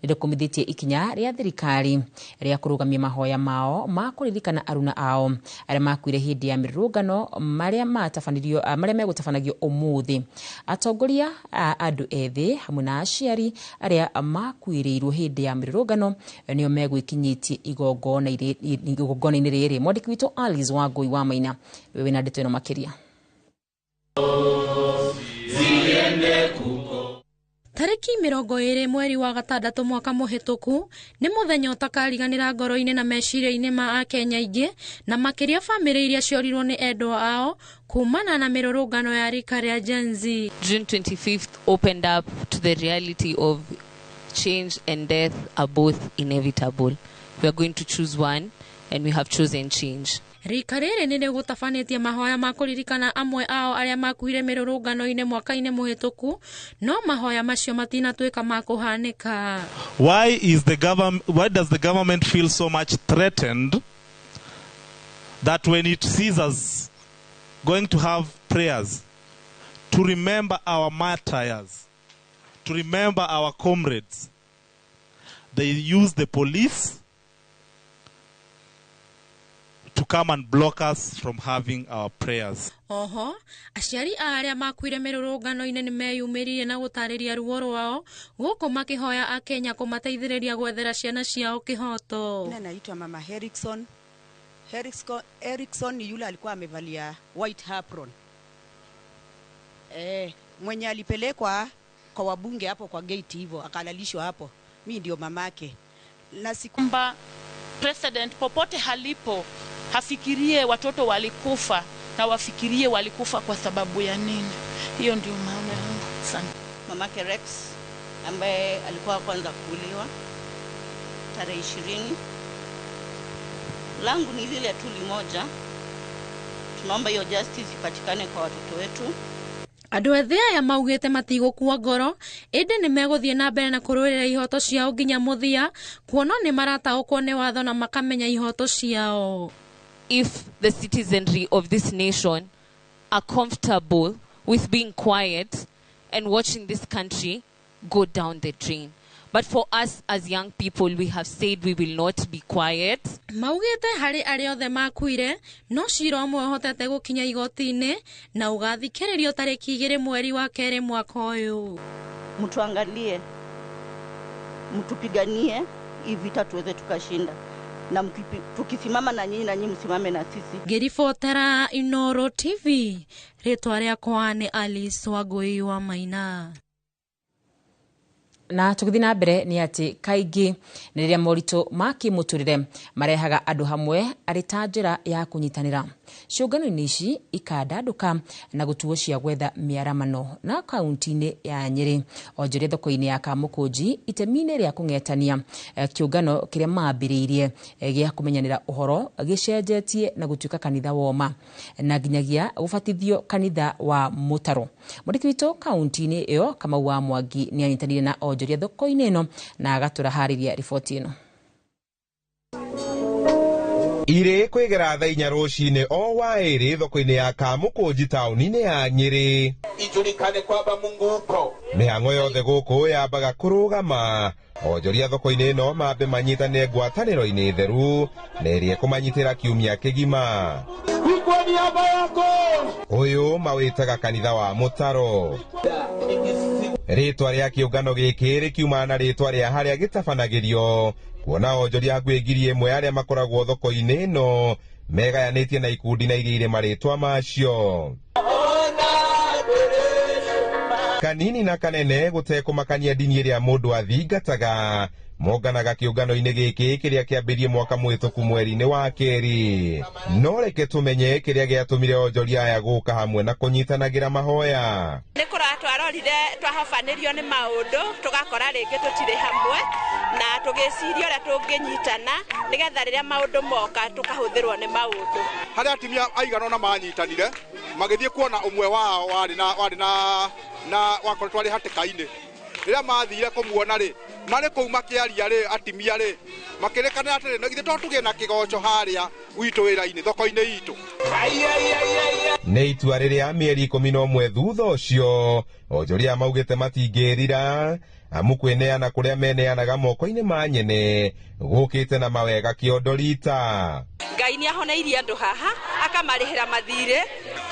nĩ rĩkũmithĩtie ikinya rĩa thirikari rĩa kũrũgamia mahoya mao ma kũririkana aruna ao arĩa makuire hĩndĩ ya mĩrũrũngano marĩa matabanĩrio marĩa megũtabanagio ũmũthĩ. Atongoria a andũ ethĩ hamwe na aciari arĩa makuĩrĩirwo hĩndĩ ya mĩrũrũngano nĩo megwĩkinyĩtie igongona-inĩ rĩrĩ. Mwandĩki witũ Alice Wangũi wa Maina wĩna ndeto ĩno makĩria. Tarĩki 20 mweri wa gatandatũ mwaka mũhĩtũku nĩ mũthenya ũtakariganĩra ngoro-inĩ na meciria-inĩ ma Akenya aingĩ na makĩria bamĩrĩ iria ciorirwo nĩ endwa ao kumana na mĩrũrũngano ya rika rĩa Gen Z. June 25th opened up to the reality of change and death are both inevitable. We are going to choose one and we have chosen change. Rika rĩrĩ nĩ rĩgũtabanĩtie mahoya ma kũririkana amwe ao arĩa makuire mĩrũrũngano-inĩ mwaka-inĩ mũhĩtũku, no mahoya macio matinatuĩka ma kũhanĩka. Why does the government feel so much threatened that when it sees us going to have prayers to remember our martyrs, to remember our comrades, they use the police to come and block us from having our prayers? Oho aciari a arĩa makuire mĩrũrũngano-inĩ nĩ meyumĩririe na gũtarĩria ruo rwao gũkũ makĩhoya akenya kũmateithĩrĩria gwethera ciana ciao kĩhoto. Jina naitwa Mama Erickson. Erickson ni yule alikuwa amevalia white apron. Mwenye alipelekwa kwa wabunge hapo kwa gate hivyo akalalishwa hapo. Mimi ndio mamake. Na sikumba president popote halipo hafikirie watoto walikufa na wafikirie walikufa kwa sababu ya nini. Hiyo ndio maana yangu sana. Mamake Rex ambaye alikuwa kwanza kuuliwa tarehe 20. Langu ni lile tu limoja. Tunaomba hiyo justice ipatikane kwa watoto wetu. Andũ ethĩ aya maugĩte matigũkua ngoro ĩndĩ nĩ megũthiĩ na mbere na kũrũĩrĩra ihoto ciao nginya mũthia, kuona nĩ marataũkwo nĩ watho na makamenya ihoto ciao. If the citizenry of this nation are comfortable with being quiet and watching this country go down the drain. But for us as young people, we have said we will not be quiet. Maugĩte harĩ arĩa othe makuire no cira ũmwe ũhotete gũkinya igoti-inĩ na ũgathikĩrĩrio tarĩki 2 mweri wa 2 mwaka ũyũ. Mtuangalie, mtupiganie hii vita tuweze tukashinda, na tukisimama na nyinyi na nyinyi msimame na sisi. Ngĩribotera Inooro TV, rĩtwa rĩakwa nĩ Alice Wangũi wa Maina. Na tũgĩthiĩ na mbere nĩ atĩ kaingĩ nĩ rĩrĩa moritũ ma kĩmũtũrĩre marehaga andũ hamwe arĩ ta njĩra ya kũnyitanĩra. Ciũngano-inĩ ici ikandandũka na gũtuo cia gwetha mĩaramano. Na kaunti-inĩ ya Nyĩrĩ onjoria thoko-inĩ ya Kamũkũnji itemi-inĩ rĩa kũng'etania kĩũngano kĩrĩa mambĩrĩirie gĩa kũmenyanĩra ũhoro gĩcenjetie na gũtuĩka kanitha woma na nginyagia gũbatithio kanitha wa mũtaro. Mwandĩki witũ kaunti-inĩ ĩyo Kamau wa Mwangi nĩ anyitanĩire na onjoria thoko-inĩ ĩno na agatũraharĩria riboti ĩno. Irĩ kwĩgera thaa 4 rũcinĩ o waĩrĩ thoko-inĩ ya Kamũkũnji taũni-inĩ ya Nyĩrĩ. Ijulikane kwamba Mungu upo. Mĩhang'o yothe gũkũ yambaga kũrũgama. Onjoria thoko-inĩ ĩno mambe manyitanĩre ngwatanĩro-inĩ theru na ĩrĩa ĩkũmanyitĩra kiumia kĩgima. Kwa niaba yako. Ũyũ mawĩtaga kanitha wa mũtaro. Rĩtwa rĩa kĩũngano gĩkĩ rĩkiumana na rĩtwa rĩa harĩa gĩtabanagĩrio, kuona onjoria hakuhĩ 1,000 arĩa makoragwo thoko-inĩ ĩno megayanĩtie na ikundi na iria irĩ marĩtwa macio. Kanini na kanene gũtekũmakania ndini ĩrĩa mũndũ athingataga monganaga kĩũngano-inĩ gĩkĩ kĩrĩa kĩambĩrĩrie mwaka mũhĩtũku mweri-inĩ wa 2. No reke tũmenye kĩrĩa gĩatũmire onjoria aya gũka hamwe na kũnyitanagĩra mahoya. Nĩ kũrora twarorire twahobanĩrio nĩ maũndũ tũgakora rĩngĩ tũtirĩ hamwe na tũgĩciria ũrĩa tũngĩnyitana nĩgetha rĩrĩa maũndũ moka tũkahũthĩrwo nĩ maũndũ. Harĩa atumia aigana ũna manyitanire magĩthiĩ kuona ũmwe wao warĩ na wakoretwo arĩ hatĩka-inĩ. Rĩrĩa mathire kũmuona rĩ, marĩ kũu makĩaria rĩ, atimia rĩ makĩrĩkanĩra atĩrĩ, na githĩ to tũgĩe na kĩgoco harĩa gwitũ wĩra-inĩ thoko-inĩ itũ. Nĩ itua rĩrĩa mĩeri 11 thutha ũcio onjoria maugĩte matingĩrira amu kwĩneana kũrĩa meneanaga moko-inĩ ma nyene gũkĩte na mawega kĩondo rita. Ngai nĩ ahoneirie andũ haha akamarĩhĩra mathirĩ,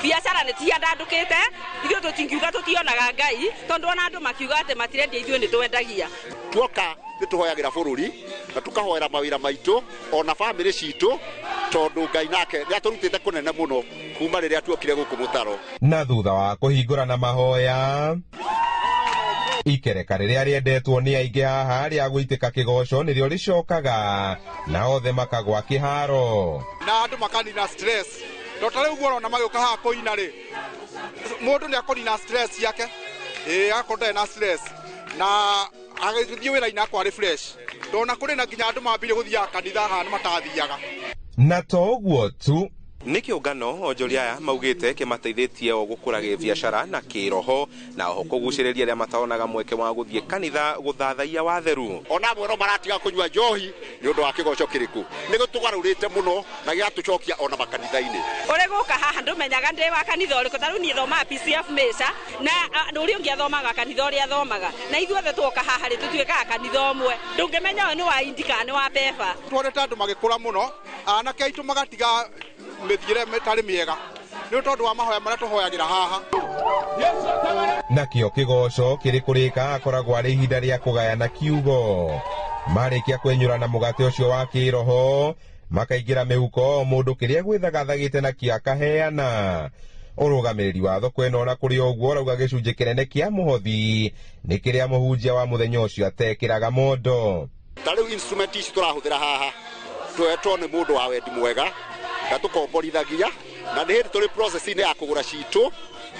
biacara nĩ tiandandũkĩte, ithuĩ tũtingiuga tũtionaga Ngai tondũ ona andũ makiuga atĩ matirendia ithuĩ nĩ twendagia. Tuoka nĩ tũhoyagĩra bũrũri na tũkahoera mawĩra maitũ ona bamĩrĩ citũ tondũ Ngai nake nĩ atũrutĩte kũnene mũno kuma rĩrĩa tuokire gũkũ mũtaro. Na thutha wa kũhingũra na mahoya ikereka rĩrĩa rĩendetwo nĩ aingĩ haha rĩa gũitĩka kĩgoco nĩrĩo rĩcokaga na othe makagwa kĩharo na andũ makanina stress. To ta rĩu ũguo ũrona magĩũka haha kũina rĩ, mũndũ nĩ akũnina stress yake, agakorwo ndarĩ na stress na agĩthiĩ wĩra-inĩ akorwo arĩ fresh. Ndona kũrĩ na nginya andũ mambire gũthiaga kanitha haha nĩ matathiaga. Na to ũguo tu, Nĩ kĩũngano onjoria aya maugĩte kĩmateithĩtie o gũkũra gĩbiacara na kĩroho, na oho kũgucĩrĩria arĩa mataonaga mweke wa gũthiĩ kanitha gũthathaiya watheru. Ona amwe no maratiga kũnyua njohi nĩ ũndũ wa kĩgoco kĩrĩkũ, nĩ gĩtũgarũrĩte mũno na gĩgatũcokia ona makanitha-inĩ. Ũrĩ gũka haha ndũmenyaga ndĩ wa kanitha ũrĩkũ, ta rĩu niĩ thomaga PCF Mesa na ũrĩa ũngĩ athomaga kanitha ũrĩa athomaga, na ithuothe tuoka haha rĩ tũtuĩkaga kanitha ũmwe, ndũngĩmenya ũyũ nĩ wa Indi kana nĩ wa Pepa. Tuonete andũ magĩkũra mũno, anake aitũ magatiga mĩthiĩre ĩtarĩ mĩega nĩ tondũ wa mahoya marĩa tũhoyagĩra haha. Nakĩo kĩgoco kĩrĩ kũrĩka akoragwo arĩ ihinda rĩa kũgayana kiugo. Marĩkia kwenyũrana mũgate ũcio wa kĩroho, makaingĩra mĩhuko mũndũ kĩrĩa gwĩthagathagĩte nakĩo akaheana. Ũrũgamĩrĩri wa thoko ĩno ona kũrĩ ũguo ũrauga gĩcunjĩ kĩnene kĩa mũhothi nĩ kĩrĩa mũhunjia wa mũthenya ũcio atekĩraga mondo. Ta rĩu instrument ici tũrahũthĩra haha twetwo nĩ mũndũ wa wendi mwega na tũkomborithagia, na nĩ hĩndĩ tũrĩ process-inĩ ya kũgũra citũ,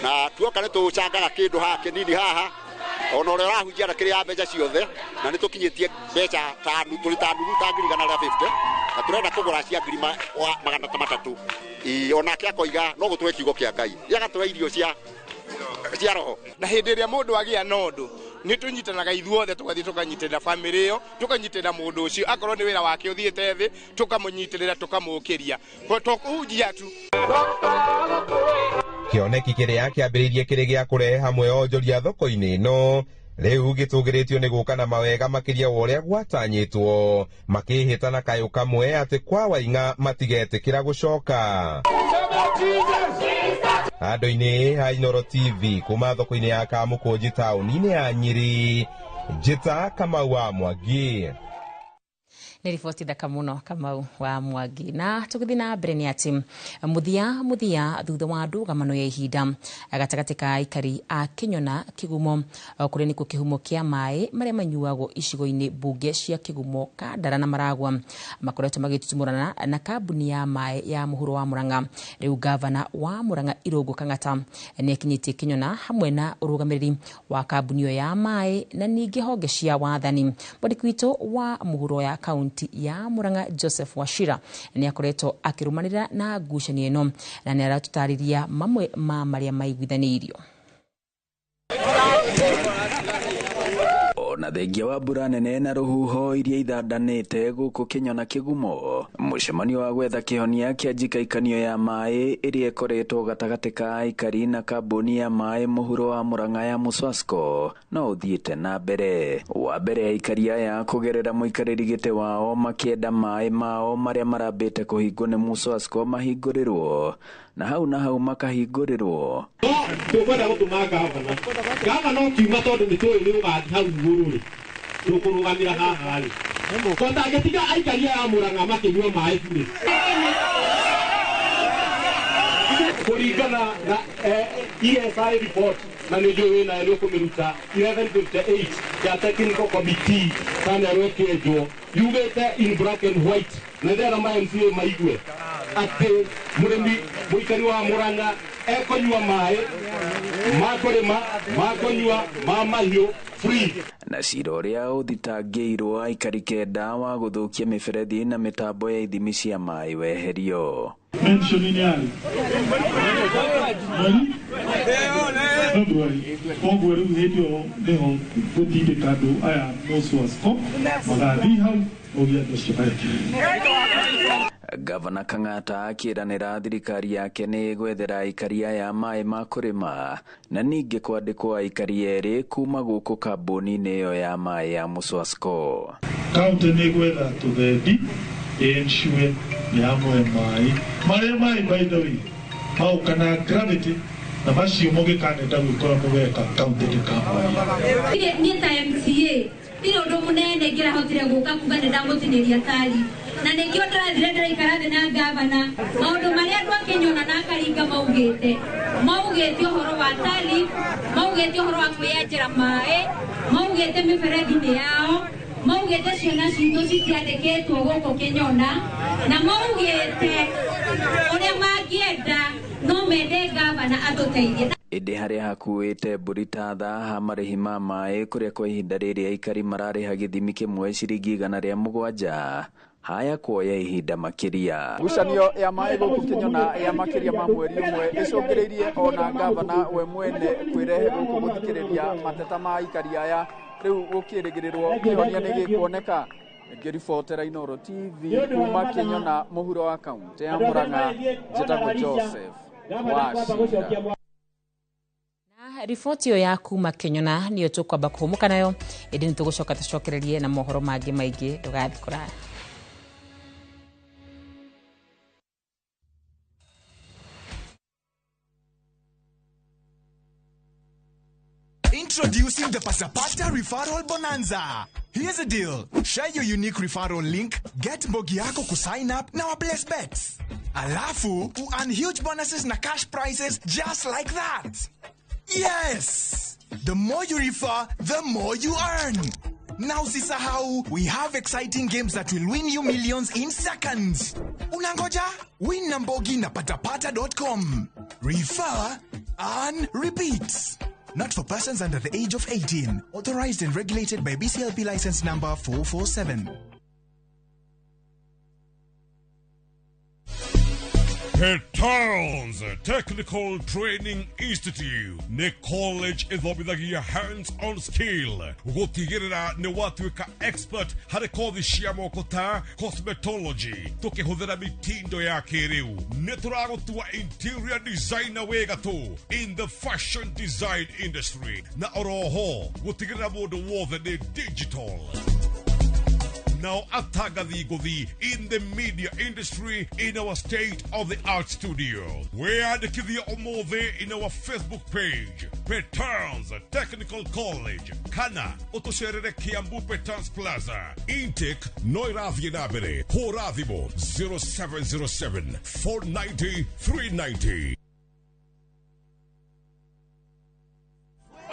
na tuoka nĩ tũcangaga kĩndũ haha kĩnini haha, ona ũrĩa ũrahunjia na kĩrĩa mbeca ciothe, na nĩ tũkinyĩtie mbeca ta tũrĩ ta nuthu ta 150,000, na tũrenda kũgũra cia 300,000. Onake akoiga no gũtũhe kiugo kĩa Ngai, gĩagatũhe irio cia roho. Na hĩndĩ ĩrĩa mũndũ agĩa na ũndũ nĩ tũnyitanaga ithuothe, tũgathiĩ tũkanyitĩrĩra bamĩrĩ ĩyo, tũkanyitĩrĩra mũndũ ũcio, akorwo nĩ wĩra wake ũthiĩte thĩ tũkamũnyitĩrĩra tũkamũũkĩria, to kũhunjia tu. Kĩoneki kĩrĩa kĩambĩrĩirie kĩrĩ gĩa kũrehe hamwe onjoria thoko-inĩ ĩno rĩu gĩtũgĩrĩtio nĩ gũka na mawega makĩria wa ũrĩa gwatanyĩtwo, makĩhĩta na kayũ kamwe atĩ kwa Waing'a matigetĩkĩra gũcoka. Andũ-inĩ ha Inooro TV kuma thoko-inĩ ya Kamũkũnji taũni-inĩ ya Nyĩrĩ, Njĩta Kamau wa Mwangi. Nĩ riboti thaka mũno Kamau wa Mwangi. Na tũgĩthiĩ na mbere nĩ atĩ mũthia thutha wa ndũgamano ya ihinda gatagatĩ ka aikari a Kĩnyona Kĩgumo, kũrĩa nĩkuo kĩhumo kĩa maĩ marĩa manyuagwo icigo-inĩ mbunge cia Kĩgumo, Kandara na Maragwa, makoretwo magĩtutumũrana na kambuni ya maĩ ya mũhuro wa Murang'a. Rĩu gavana wa Murang'a Irũngũ Kang'ata nĩ akinyĩtie Kĩnyona hamwe na ũrũgamĩrĩri wa kambuni ĩyo ya maĩ na ningĩ honge cia wathani. Mwandĩki witũ wa mũhuro ya kaunti ya Murang'a Joseph Wachira nĩ akoretwo akĩrũmanĩrĩra na ngucanio ĩno na nĩ aratũtarĩria mamwe ma marĩa maiguithanĩirio. Ona thengia wa mbura nene na rũhuho iria ithandanĩte gũkũ Kĩnyona Kĩgumo, mũcemanio wa gwetha kĩhonia kĩa njikaikanio ya maĩ ĩrĩa ĩkoretwo gatagatĩ ka aikari na kambuni ya maĩ mũhuro wa Murang'a ya Muswasco no ũthiĩte na mbere. Wa mbere aikari aya kũgerera mũikarĩri gĩtĩ wao makĩenda maĩ mao marĩa marambĩte kũhingwo nĩ Muswasco mahingũrĩrwo, na hau makahingũrĩrwo. Tũkwenda gũtũma gavana, gavana ũkiuma tondũ nĩ tũĩ nĩ ũgathiĩ hau igũrũ rĩ, ndũkũrũgamĩra haha rĩ, tondũ angĩtiga aikari aya a Murang'a makĩnyua maĩ burĩ. Kũringana na ESI report, na nĩ njũĩ wĩnayo nĩ ũkũmĩruta 1158 ya technical committee kana ĩrwĩkĩnjwo yugĩte in black and white, na ndĩrenda ma MCA maigue atĩ mũrĩmi mũikari wa Murang'a ekũnyua maĩ ma kũrĩma, ma kũnyua, ma mahiũ free. Na cira ũrĩa ũthitangĩirwo aikari 9 wa gũthũkia mĩberethi na mĩtambo ya ithimi cia maĩ weherio. Koguo rĩu hĩndĩ ĩyo nĩho gũtindĩka andũ aya Muswasco magathiĩ hau ũgĩa andũ acio mareke. Gavana Kang'ata akĩranĩra thirikari yake nĩ ĩgwethera aikari aya maĩ ma kũrĩma na ningĩ kwandĩkwo aikari 2 kuma gũkũ kambuni-inĩ ĩyo ya maĩ ya Muswasco. Kaunti nĩ ĩgwetha tũthendi ensure nĩ yamũhe maĩ marĩa maĩ by the way maũka na gravity na macio mũgĩkanenda gwĩkora mũgeka kaunti ndĩkamũhe. Niĩ ta MCA ndirĩ ũndũ mũnene ingĩrahotire gũka kuga nĩ ndamũtinĩria tari, na nĩkĩo ndĩrathire ndĩraikara thĩ na gavana. Maũndũ marĩa andũ a Kĩnyona na Karinga maugĩte ũhoro wa tari, maugĩte ũhoro wa kwĩyenjera maĩ, maugĩte mĩberethi-inĩ yao, maugĩte ciana citũ citiandĩkĩtwo gũkũ Kĩnyona, na maugĩte ũrĩa mangĩenda no mende gavana atũteithie. Ĩndĩ harĩa hakuĩte mbũri ta thaa ha marĩhi ma maĩ kũrĩa kwa ihinda rĩrĩ aikari mararĩha gĩthimi kĩmwe ciringi 107 Haya kuoya ihinda makiria. Ngucanio ya maĩ gũkũ Kĩnyona ya makĩria ma mweri ũmwe ĩcũngĩrĩirie ona gavana we mwene kwĩrehe gũkũ gũthikĩrĩria mateta ma aikari aya. Rĩu gũkĩrĩgĩrĩrwo kĩhonia nĩ gĩkuoneka. Ngĩribotera Inooro TV kuma Kĩnyona mũhuro wa kaunti ya Murang'a, njĩtagwo Joseph Wachira. Riboti ĩyo ya kuma Kĩnyona nĩyo tũkwamba kũhũmũka nayo, ĩndĩ nĩ tũgũcoka tũcokererie na mohoro mangĩ maingĩ. Ndũgathiĩ kũraya. Introducing the Pasapata Referral Bonanza. Here's the deal. Share your unique referral link, get mbogi yako kusign up na waplace bets. Alafu, earn huge bonuses na cash prizes just like that. Yes! The more you refer, the more you earn. Now usisahau, we have exciting games that will win you millions in seconds. Unangoja? Win na mbogi na patapata.com. Refer, earn, repeat. Not for persons under the age of 18. Authorized and regulated by BCLP license number 447. Petals Technical Training Institute nĩ college ĩthomithagia hands-on skill gũtigĩrĩra nĩ watuĩka expert harĩ kothi cia moko ta cosmetology tũkĩhũthĩra mitindo ya kĩrĩu. Nĩ tũragũtua interior designer wĩ gatũ in the fashion design industry na oroho gũtigĩrĩra mũndũ wothe nĩ digital. Now atangathi ngũthi in the media industry in our state-of-the-art studio. Wĩyandĩkithie ũmũthĩ in our Facebook page, Petals Technical College, kana ũtũcerere Kiambu Petals Plaza. Intake no ĩrathiĩ na mbere. Hũra thimũ 0707 490 390.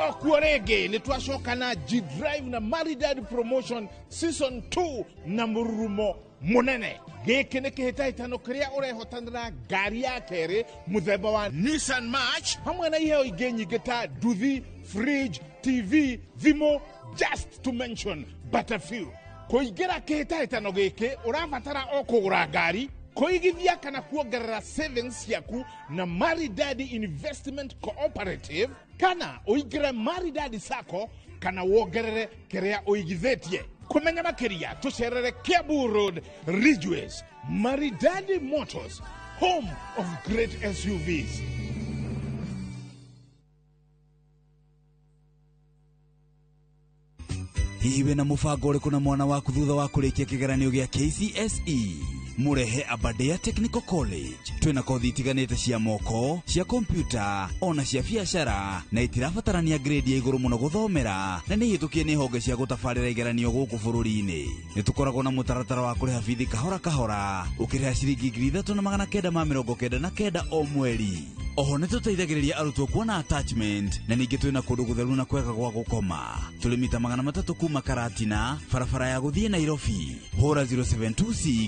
Okuo rĩngĩ nĩ twacoka na G-Drive na Maridad Promotion Season 2 na mũrurumo mũnene. Gĩkĩ nĩ kĩhĩtahĩtano kĩrĩa ũrehotanĩra ngari ya kerĩ mũthemba wa Nissan March hamwe na iheo ingĩ nyingĩ ta nduthi, fridge, TV, thimũ, just to mention but a few. Kũingĩra kĩhĩtahĩtano gĩkĩ ũrabatara o kũgũra ngari, kũigithia kana kuongerera savings ciaku na Maridadi Investment Cooperative, kana ũingĩre Maridadi Sacco kana wongerere kĩrĩa ũigithĩtie. Kũmenya makĩria tũcerere Kiambu Road, Ridgeways. Maridadi Motors, home of great SUVs. Hihi wĩna mũbango ũrĩkũ na mwana waku thutha wa kũrĩkia kĩgeranio gĩa KCSE? Mũrehe Aberdare Technical College. Twĩna kothi itiganĩte cia moko, cia kompyuta, ona cia biacara, na itirabatarania grade ya igũrũ mũno gũthomera, na nĩ hĩtũkie nĩ honge cia gũtabarĩra igeranio gũkũ bũrũri-inĩ. Nĩ tũkoragwo na mũtaratara wa kũrĩha bithi kahora kahora, ũkĩrĩha ciringi 3,999 o mweri. Oho nĩ tũteithagĩrĩria arutwo kuona attachment, na ningĩ twĩna kũndũ gũtheru na kwega gwa gũkoma. Tũrĩ mita 300 kuma Karatina, barabara ya gũthiĩ Nairobi. Hũra 0726